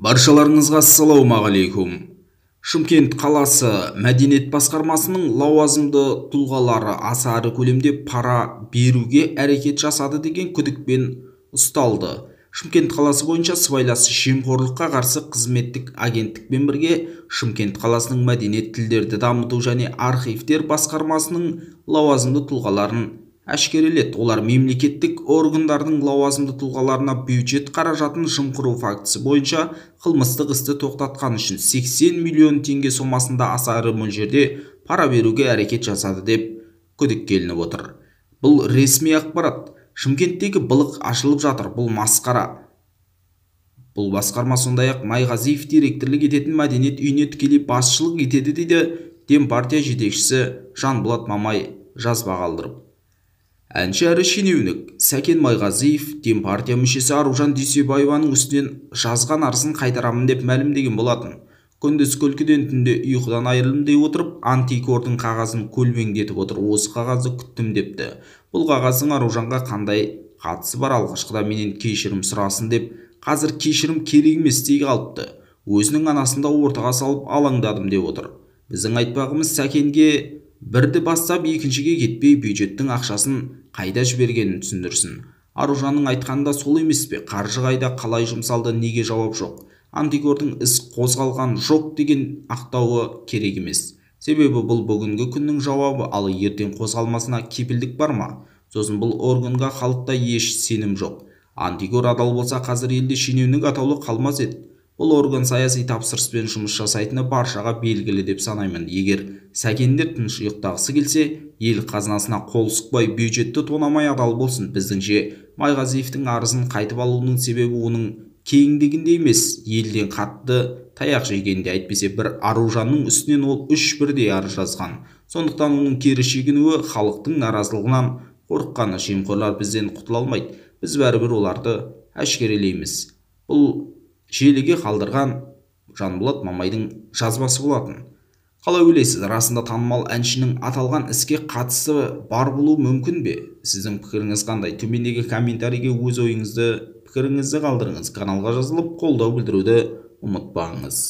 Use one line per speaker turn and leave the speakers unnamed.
Баршаларыңызға ассалаумағалейкум. Шымкент қаласы мәдениет басқармасының лауазымды тұлғалары аса ірі көлемде пара беруге әрекет жасады деген күдікпен ұсталды. Шымкент қаласы бойынша сыбайлас жемқорлыққа қарсы қызметтік агенттікпен бірге Шымкент қаласының мәдениет, тілдерді дамыту және архивтер басқармасының лауазымды тұлғаларын әшкереледі. Олар мемлекеттік органдардың лауазымды тұлғаларына бюджет қаражатын жымқыру фактісі бойынша қылмыстық істі тоқтатқан үшін 80 миллион теңге сомасында аса ірі мөлшерде пара беруге әрекет жасады деп күдікке ілініп отыр. Бұл ресми ақпарат. Шымкенттегі былық ашылып жатыр. Бұл масқара. Бұл басқарма сондай-ақ Майғазиев директорлық ететін мәдениет үйіне тікелей басшылық етеді дейді Демпартия жетекшісі Жанболат Мамай жазба қалдырып. Әнші әрі шенеунік Сәкен Майғазиев Демпартия мүшесі Аружан Дүйсебаеваның үстінен жазған арызын қайтарамын деп мәлімдеген болатын. Күндіз күлкіден, түнде ұйқыдан айырылдым дей отырып, антикордың қағазын көлбеңдетіп отыр. Осы қағазды күттім депті. Бұл қағаздың Аружанға қандай қатысы бар, алғашқыда менен кешірім сұрасын деп, қазір кешірім керек емес дей қалыпты. Өзінің анасын да ортаға салып алаңдадым деп отыр. Біздің айтпағымыз, Сәкенге бірді бастап екіншіге кетпей бюджеттің ақшасын қайда жібергенін түсіндірсін. Аружанның айтқаны да сол емес пе? Қаржы қайда, қалай жұмсалды, неге жауап жоқ? Антикордың іс қозғалған жоқ деген ақтауы керек емес. Себебі бұл бүгінгі күннің жауабы, ал ертең қозғалмасына кепілдік бар ма? Сосын бұл органға халықта еш сенім жоқ. Антикор адал болса, қазір елде шенеунік атаулы қалмас еді. Бұл орган саяси тапсырыспен жұмыс жасайтыны баршаға белгілі деп санаймын. Егер Сәкендер тыныш ұйықтағысы келсе, ел қазынасына қол сұқпай, бюджетті тонамай адал болсын. Біздіңше Майғазиевтің арызын қайтып алуының себебі оның кеңдігінде емес, елден қатты таяқ жегенде, әйтпесе бір Аружанның үстінен ол 3 бірдей арыз жазған. Сондықтан оның кері шегінуі халықтың наразылығынан қорыққаны. Жемқорлар бізден құтыла алмайды. Біз бәрібір оларды әшкерелейміз. Бұл желіге қалдырған Жанболат Мамайдың жазбасы болатын. Қалай ойлайсыз, расында танымал әншінің аталған іске қатысы бар болуы мүмкін бе? Сіздің пікіріңіз қандай? Төмендегі комментарийге өз ойыңызды, пікіріңізді қалдырыңыз. Каналға жазылып, қолдау білдіруді ұмытпаңыз.